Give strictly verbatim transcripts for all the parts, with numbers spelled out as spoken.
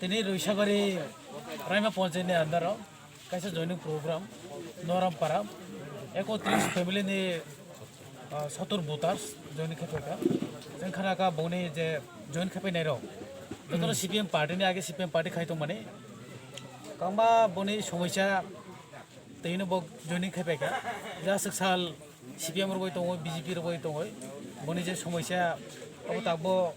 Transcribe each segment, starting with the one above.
Ini Roisabari Raima Panchayat ni under o kaisa joining program, Norampara, ekotris family ni, ah, sotor voters joining khe phaikha. Jeng khana ka boni je join khe phainai rok, jotono C P M party ni age C P M party khai tongmani. Kangma boni somoisa tei no bo joining khai phaikha. Ja swk sal C P M rok bai tongo, B J P rok bai tongo. Boni je somoisa abo tak bo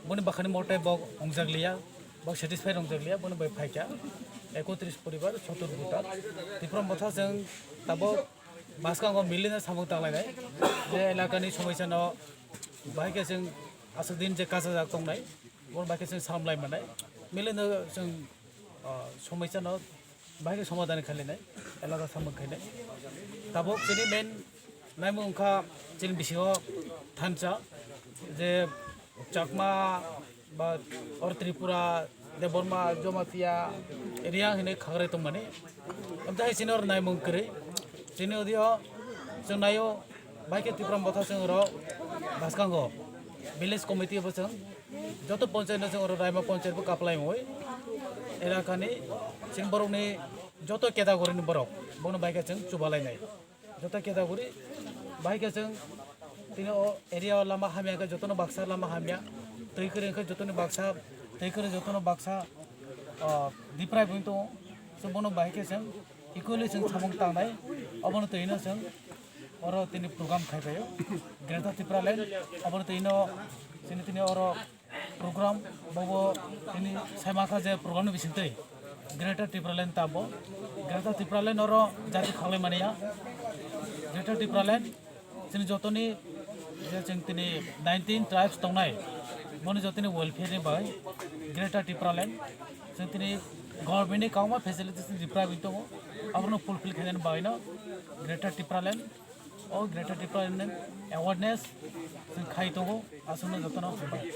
boni bakhani mote bo wngjak liya. Bo satisfy rwngjak liya, bono bai phaikha ekotris poribar, sotor voter. Tipra Motha chwng tabok bwskango milino samung tanglainai. Je elakani somoisano bahai khe chwng aswk din je kachajak tongnai, bono bahai khe chwng samlai mannai. Milino chwng, ah, somoisano bahai khe somadhan khainai, elaka samung khainai. Tabok chini main naimung wngkha chini bisingo thansa je Chakma ba or Tripura, Debbarma, Jomatia, Reang hinwi khagrai tongmani. Amtwi hai chini oro naimung kwrwi. Chini audio chwng naio, bahai khe Tipra Motha chwng oro bwskango village committee bo chwng joto panchayat no chwng oro Raima panchayat bo kaplai mui. Elakani chini borokni joto category ni borok bono bahai khe chwng chubalainai. Joto category bahai khe chwng tini o area o lama hamya khe jotono baksa lama hamya, twi kwrwi khe jotoni baksa, twi kwrwi jotono baksa, ah, deprive wngwi tongo. Chwng bono bahai khe chwng equally chwng samung tangnai, obono twino chwng oro tini program khai phaio Greater Tipraland, obono twino chini tini oro program bobo tini saimakha je program ni bisingtwi Greater Tipraland tabo. Greater Tipraland oro jati khaklai mania. Greater Tipraland chini jotoni je chwng tini nineteen tribes tongnai, boni jotoni welfare ni bai Greater Tipraland chwng tini government ni kwbangma facilities ni deprive wngwi tongo, abono fulfill khainani bagwino Greater Tipraland o Greater Tipraland awareness chwng khai tongo, aswkno jotono hambai.